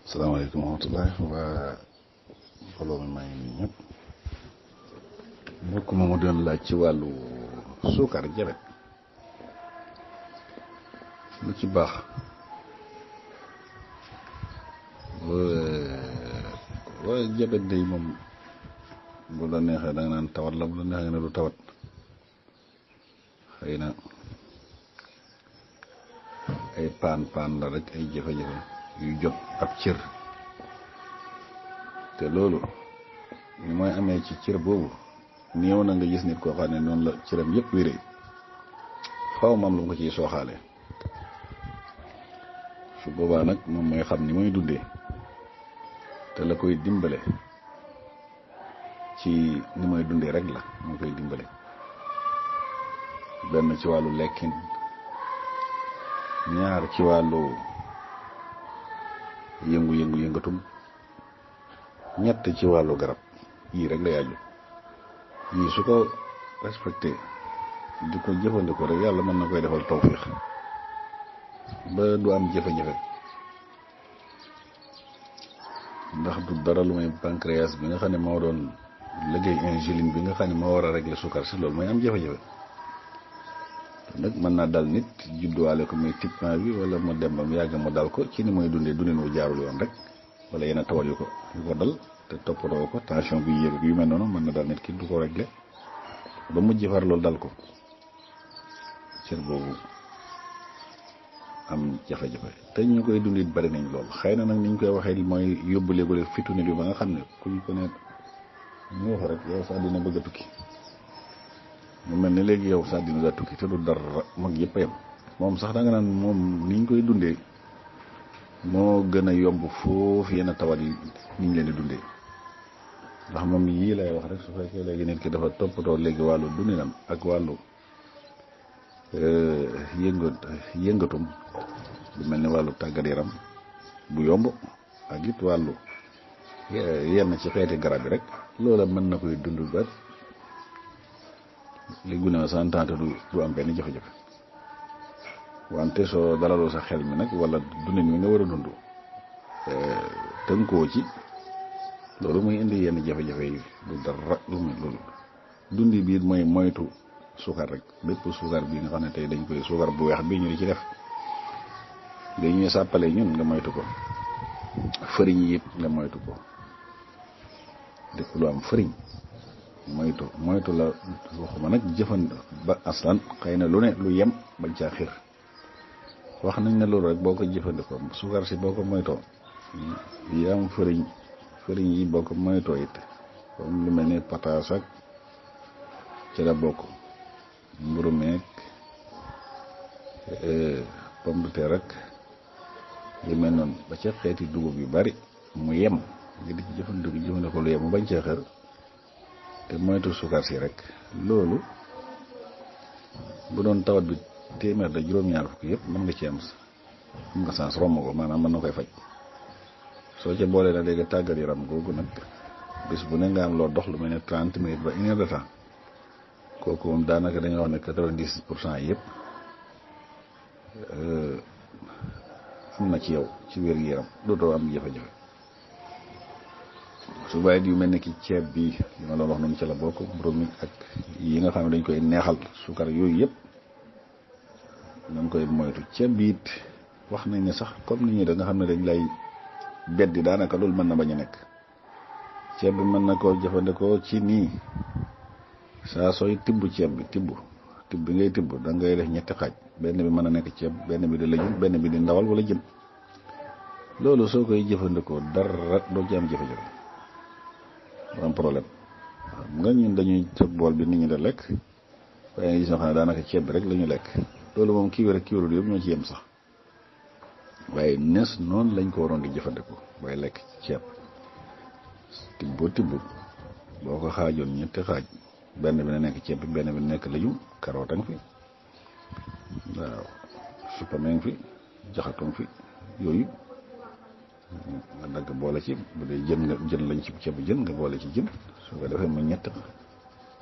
salaamaaleykum wa rahmatulah waa mbooloo mi maa ngi nii ñëpp mbokk moomu doon laaj ci wàllu suukar jabet lu ci baax waaye jabet day moom bu la neexee da nga naan tawat la bu la neexee nga ne du tawat xëy na ay paan la rek ay jafe-jafe yu jot ab cër te loolu ni mooy amee ci cër boobu néew na nga gis nit koo xam ne noonu la cëram yëpp wéree xaw ma am lu ko ciy sooxaale su boobaa nag moom mooy xam ni muy dundee te la koy dimbale ci ni muy dundee rek la moo koy dimbale benn ci wàllu lekkin ñaar ci wàllu yëngatum ñett ci wàllu garab yii rek la yaaju yii su ko respecté di ko jëfandikoo rek yàlla mën na koy defal tawfiix ba du am jafe-jafe ndax du dara lu may pancréas bi nga xam ne moo doon liggéey insuline bi nga xam ne moo war a régler sukar si loolu mooy am jafe-jafe nag mën naa dal nit judduwaale ko muy type bi wala mu dem ba mu yàgg mu dal ko ci ni muy dundee dundin wu jaarul yoon rek wala yenn tawat yu ko dal te toppatoo ko tension bi yéeg yu mel noonu mën na dal nit ki du ko réglé ba mujj far loolu dal ko cër boobu am jafe-jafe te ñu koy dundit bari nañ lool xëy na nag ni ñu koy waxee mooy yóbbu léegi fitu nit yu ba nga xam ne kuñ ko ne ñu wax rek yow sax dina bëgg a tukki mu mel ni léegi yow sax dina daa tukki te du dara mag yëpp a yem moom sax da nga naan moom ni ñu koy dundee moo gën a yomb foofu yenn tawat yi ni ñu leen di dundee ndax moom yii lay wax rek su fekkee léegi nit ki dafa toppatoo léegi wàllu dundinam ak wàllu yëngatum lu mel ni wàllu tàggat yaram bu yomb ak it wàllu yenn ci xeeti garab yi rek loola mën na koy dund ba li gune ma santaante du am benn jafe-jafe wante soo dalaloo sa xel mi nag wala dundin mi nga war a dund tënkoo ci loolu muy indi yenn jafe-jafe yi du dara lu muy loolu dundi biir mooy moytu suukar rek bépp suukar bi nga xam ne tey dañ koy suukar bu weex bii ñu di ci def li ñuy sàppale ñun nga moytu ko fëriñ yi it nga moytu ko lépp lu am fëriñ moytu la waxuma nag jëfand ba aslan xëy na lu ne lu yem bañ caa xir wax nañ ne loolu rek boo ko jëfandikoo suukar si boo ko moytoo yi am fëriñ yi boo ko moytoo it comme lu mel ni pataas ak ci la bokk mburu meeg pomme de terre rek yu mel noonu ba ca xeeti dugub yu bari mu yem nga di ci jëfandikoo lu yem mu bañ caa xir te moytu suukar si rek loolu bu doon tawat bi téeméer da juróom-ñaar fukk yëpp mën nga ci am nga sens romb ko maanaam mën na koy faj soo ca boolee na léegi tàggat yaram googu nag bis bu ne nga am loo dox lu mel ne 30 minutes ba 1 heure de temps kooku moom daanaka dañuy wax ne 90% yëpp am na ci yow ci wér-gu-yaram dootoo am jafe-jafe su bàyyi yu mel ne ki ceeb bi li ma doon wax noonu ci la bokk mburu ak yi nga xam ne dañ koy neexal sukar yooyu yëpp nañ koy moytu ceeb bi it wax nañ ne sax comme ni ñi da nga xam ne dañ lay beddi daanaka loolu mën na bañ a nekk ceeb bi mën na koo jëfandikoo ci nii saa sooy tibb ceeb bi tibb bi ngay tibb da ngay def ñetti xaaj benn bi mën a nekk ceeb benn bi di lëjum benn bi di ndawal wala jën loolu soo koy jëfandikoo dara doo ci am jafe-jafe du am problème nga ñun dañuy tëb bool bi nit ñi da lekk waaye nga gis ñoo xam ne daanaka ceeb bi rek la ñu lekk loolu moom kii rek kii wérul yëpp ñoo ci yem sax waaye nes noonu lañ ko waroon di jëfandikoo waaye lekk ceeb tibb boo ko xaajoon ñetti xaaj benn bi na nekk ceeb bi benn bi nekk lëjum carotte fi waaw supame fi jaxatoon fi yooyu nga dagg boole ci bu dee jën lañ ci ceebu jën nga boole ci jën su ko defee mu ñett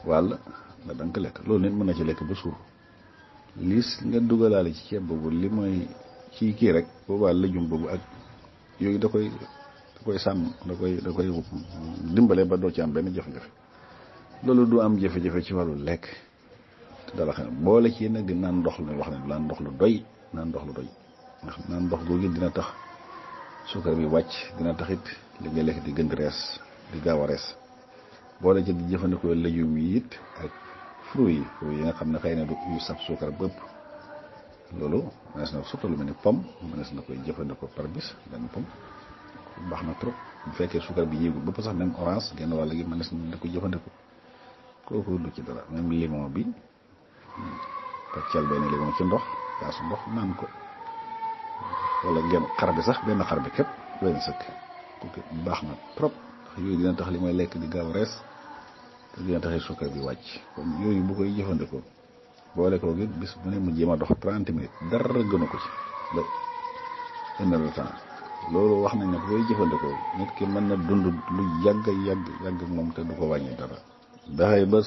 wàll nga danga ko lekk loolu nit mën na ci lekk ba suur liis nga dugalaale ci ceeb boobu li mooy ci kii rek boobaa lëjum boobu ak yooyu da koy sàmm da koy dimbale ba doo ci am benn jafe-jafe loolu du am jafe-jafe ci wàllu lekk te dara xam boole ci nag di naan ndox la wax ne naan ndox lu doy ndax naan ndox googu dina tax suukar bi wàcc dina taxit li nga lekk di gën di rees di gaaw a rees boole ci di jëfandikoo légumes yi it ak fruits yi nga xam ne xëy na du yu saf suukar bëpp loolu mënees na surtout lu mel ni pomme mënees na koy jëfandikoo par bis benn pomme baax na trop bu fekkee suukar bi yéegul bëpp sax même orange genn wàll gi mënees na ko jëfandikoo kooku du ci dara même limon bi paccal benn limon ci ndox kaasu ndox naan ko wala genn xar bi sax benn xar bi képp benn sëkk kooku baax na trop ndax yooyu dina tax li may lekk di gaaw rees te dina taxee suukar bi wàcc kon yooyu bu koy jëfandikoo boole koo gi bis bu ne mu jéem a dox 30 minutes dara gënu ko ci ba une heure de temps loolu wax nañ ne bu koy jëfandikoo nit ki mën na dund lu yàgg ak moom te du ko wàññi dara daxay ba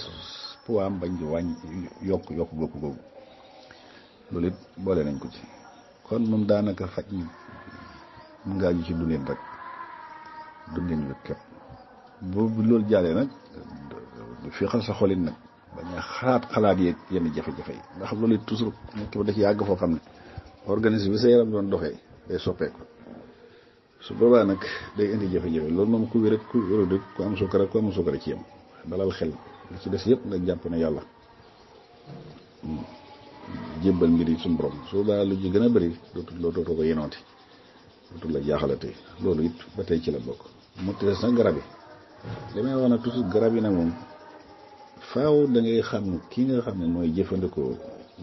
poids am bañ di wàññi yokk googu loolu it boole nañ ko ci kon moom daanaka faj mi mun ngaa ji ci dundin rek dundin wi képp boobu loolu jàllee nag du féexal sa xolin nag bañ a xalaat yeeg yenn jafe-jafe yi ndax loolu it toujours nit ki ba da ci yàgg foo xam ne organisme bi sa yaram doon doxee day soppeeku su boobaa nag day indi jafe-jafe loolu moom ku wér ak ku wérul rek ku am suukar ak ku amul suukar ci yem dalal xel li ci des yëpp nga jàpp ne yàlla jébbal mbir yi suñu borom su boobaa lu ji gën a bëri dootoo ko yenooti dootul la jaaxalate loolu it ba tey ci la bokk mu des nag garab yi li may wax nag toujours garab yi nag moom faaw da ngay xam ki nga xam ne mooy jëfandikoo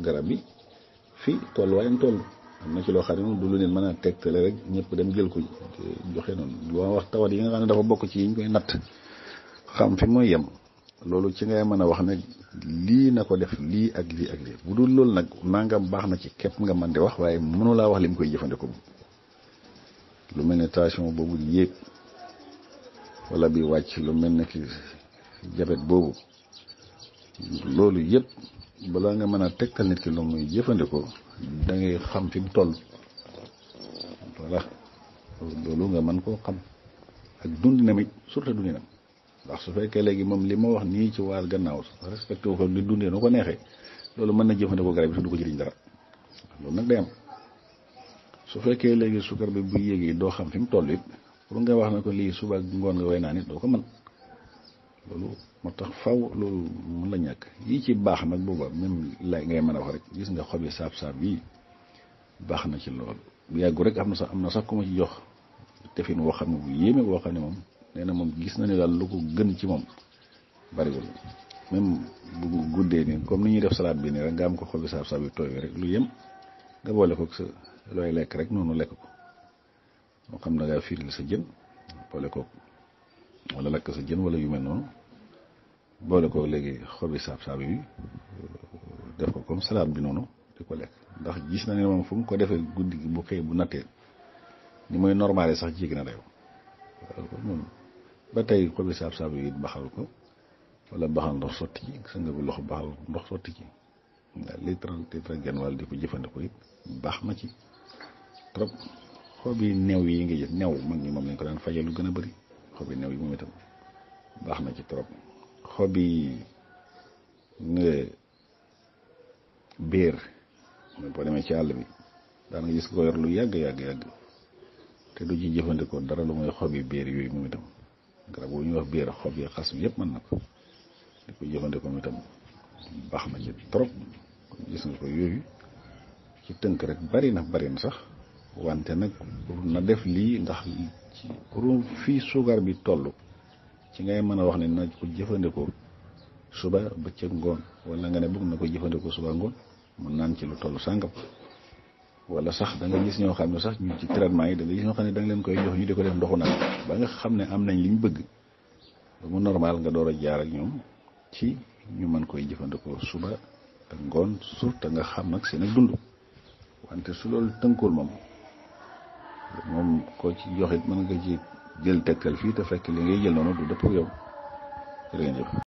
garab yi fii tolluwaayam toll am na ci loo xam ne moom du lu neen mën a tegtale rek ñëpp dem jël ko joxe noonu loo wax tawat yi nga xam ne dafa bokk ci yi ñu koy natt xam fi mooy yem loolu ci ngay mën a wax ne lii na ko def lii ak lii ak lii bu dul loolu nag nangam baax na ci képp nga mën di wax waaye mënu laa wax li mu koy jëfandikoo lu mel ne tension boobu yéeg wala bi wàcc lu mel ne ki jabet boobu loolu yëpp balaa nga mën a tegtal nit ki lu muy jëfandikoo da ngay xam fi mu toll voilà loolu nga mën koo xam ak dundinam it surtout dundinam ndax su fekkee léegi moom li ma wax nii ci waar gannaaw respecté wu ko di dundee nu ko neexee loolu mën na jëfandikoo garab yi te du ko jëriñ dara loolu nag day am su fekkee léegi sukar bi bu yéegee doo xam fi mu toll it pour nga wax na ko lii suba ak ngoon nga way naa nit doo ko mën loolu moo tax faw loolu mën la ñàkk yi ci baax nag booba même lay ngay mën a wax rek gis nga xobi saab-saab yi baax na ci loolu bu yàggu rek am na sax ku ma ci jox tefin woo xam ne bu yéeme boo xam ne moom nee na moom gis na ne daal lu ko gën ci moom bariwul même bu guddee nii comme ni ñuy def salade bi nii rek nga am ko xobi saab-saab yi tooy rek lu yem nga boole ko sa looy lekk rek noonu lekk ko moo xam na ngaa firil sa jën boole ko wala lekk sa jën wala yu mel noonu boole ko léegi xobi saab-saab yi def ko comme salade bi noonu di ko lekk ndax gis na ne moom fu mu ko defee guddi gi bu xëy bu nattee ni muy normale sax jéggi na rew moom ba tey xobi saab-saab yi baxal ko wala baxal ndox sotti ci sa nga bi loxo baxal ndox sotti ci waaw litre genn wàll di ko jëfandikoo it baax na ci trop xobi new yi nga gis new mag ñi moom lañ ko daan fajee lu gën a bëri xobi new yi moom itam baax na ci trop xobi béer mooy boo demee ci àll bi daana gis ko yor lu yàgg te du ci jëfandikoo dara lu mooy xobi béer yooyu moom itam garab boobu ñuy wax béer xob yi xas bi yëpp mën na ko di ko jëfandikoo moom itam baax na ci trop gis nga ko yooyu ci tënk rek bari na sax wante nag pour na def lii ndax pour fii suukar bi toll ci ngay mën a wax ne na ko jëfandikoo suba bëccëg ngoon wala nga ne bëgg na ko jëfandikoo suba ngoon mu naan ci lu toll sàngam wala sax da nga gis ñoo xam ne sax ñu ci traitement yi da nga gis ñoo xam ne da nga leen koy jox ñu di ko def ndoxu naan ba nga xam ne am nañ li ñu bëgg ba mu normal nga door a jaar ak ñoom ci ñu mën koy jëfandikoo suba ak ngoon surtout nga xam nag seen ak dund wante su loolu tënkul moom koo ci joxit mën nga ci jël tegtal fii te fekk li ngay jël noonu du dëpp yow jërë ngeen jëf